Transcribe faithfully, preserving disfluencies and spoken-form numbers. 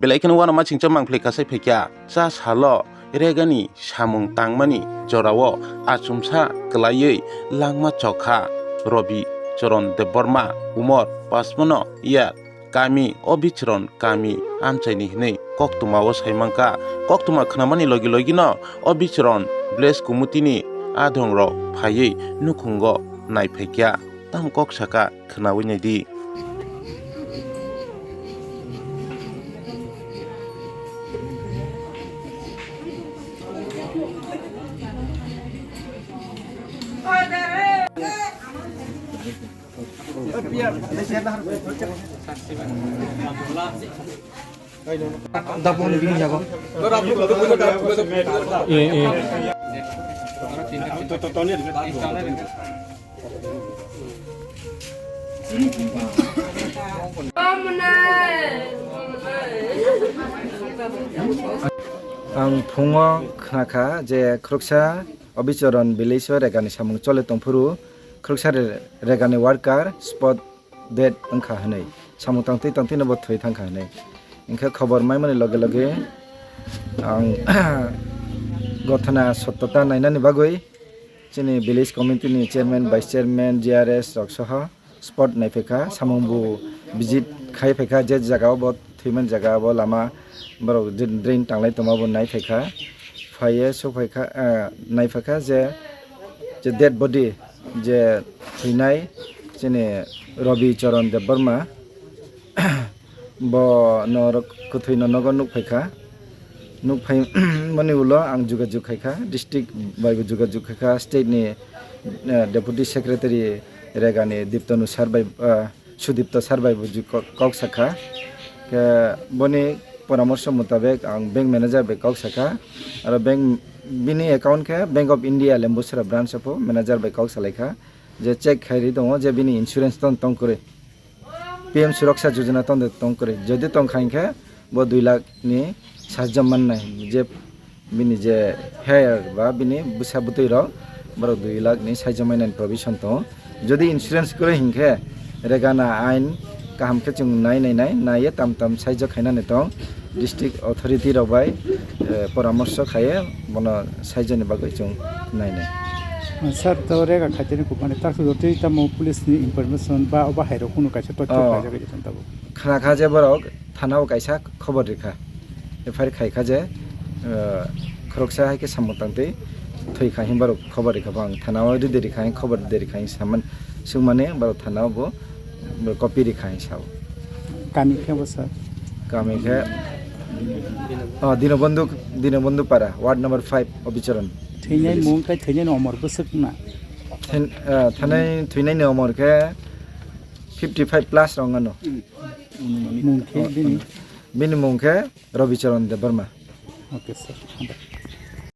Belai kheno uanama singcha mangphlwi kasai phaikha. Cha salo Regani samung tangmani jorao achomsa kwlaiwi langma chokha Robi Choron Debbarma, umor pachpano year, kami Obichron kami amchaini hinwi koktwmao saimangkha. Koktwma khnamani logi logino Obichron village committee-ni adongrok phaiwi nukhungo naiphaikha. Tamo kok saka khnawi naidi. Dapon bini jago. Eh, eh. Ang phungo khnakha je khoroksa Obichoron village o Regani samung chole tongphuru, khoroksa re-, Regani worker spot dead wngkha hwnwi, samung tangtwi tangtwino bo thwi thangkha hwnwi. Hinkhe khobor maimani loge loge ang gothana sottota nainani bagwi chini village committee ni chairman, vice chairman, G R S rok soho spot naiphaikha, samungbo visit khai phaikha, je jagao bo thwimani jaga bo lama borok dr-, drain tanglai tongma bo naiphaikha. Phaiye sokphaikha, ah, naiphaikha je, je dead body je thwinai chini Robi Choron Debbarma, bo norok kwthwino nogo nukphaikha. Nukphaimani ulo ang jogajog khaikha, district bai bo jogajog khaikha, state ni, eh, deputy secretary Regani Diptanu sir bai, eh, Sudipto sir bai bo ju-, ko-, kok sakha. Khe boni poramorso mutabek ang bank manager bai kok sakha. Aro bank, bini account khe Bank of India Lembusra branch o manager bai kok salaikha. Je check khairi tongo je bini insurance ton tong kwrwi. P M Suraksha Yojana ton de tong kwrwi. Jodi tong kha hinkhe bo dui lakh ni sahajyo mannai. Je bini je heir ba bini bwsa bwtwi rok, borok dui lakh ni sahajyo mainani provision tongo. Jodi insurance kwrwi hinkhe Regana ain kaham khe chwng nai nai nai, naiye tam tam sahajyo khainani tong. District authority rok bai, eh, poramorso khaiye bono sahajyo ni bagwi chwng nai nai. Sir, to Rega khaitani kupmani takhugo twi tamo police ni information ba obo hai rok kunu kaisa totho Oh. khaijak tabuk. Khna kha je borok thana o kaisa khobor rikha, F I R khai kha je, eh, khoroksa hai khe samung tangtwi thwi kha hwnwi borok khobor rikha, bo ang thana o ride rikha hwnwi khobor ride rikha hwnwi saman swngmani borok thana o bo, bo copy rikha hwnwi sao. Kami khe bo sir? Kami khe, oh, Dinobandhu, Dinobandhu Para, ward number five, Obichoron. Thwinai mung tei thwinai ni omor bwswk na? Thin-, eh, thanai, thwinai ni omor khe fifty five plus rok wngano. Mung khe bini? Bini mung khe Robicharan Debbarma. Okay, sir.